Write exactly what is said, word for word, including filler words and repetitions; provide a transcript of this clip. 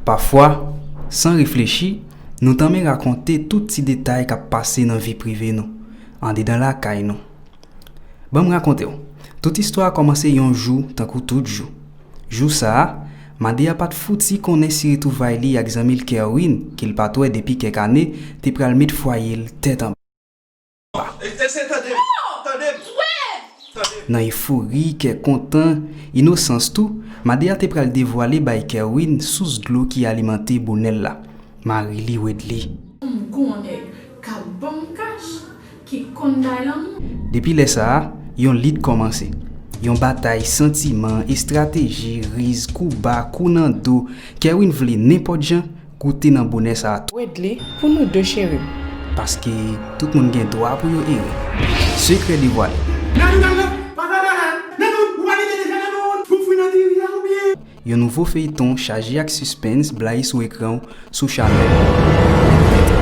Pafwa, san reflechi, nou tanmen rakonte tout ti detay k ap pase nan vi prive nou, andedan lakay nou. Ban m rakonte w. Tout istwa a kòmanse yon jou, tankou tout jou. Jou sa a, Madea pa t fouti konnen si retwouvay li ak zanmi l Kerwin, ke l pa t wè depi kèk ane, te pral met fwaye l tèt anba. Nan efori, kè kontan, inosans tou, Madea te pral devwale bay Kerwin sous dlo ki alimante bonè l la, mari li Wedley. M gon nèg k ap ban m kach, ki konn bay lanmou. Depi lè sa a, yon lit kòmanse. Yon batay santiman, estrateji, riz, kou ba, kou nan do. Kerwin vle nenpòt jan goute nan bonè sa a tou. Wedley, pou nou de, cheri m. Paske tout moun gen dwa pou yo ere. Sekrè devwale. Nan nou, nan nou, pa fè bagay. Nan nou, ou pa gen deja nan nou. Pou fwi nan diri a oubyen? Yon nouvo feyton chaje ak sispens blayi sou ekran w sou chanèl Tèt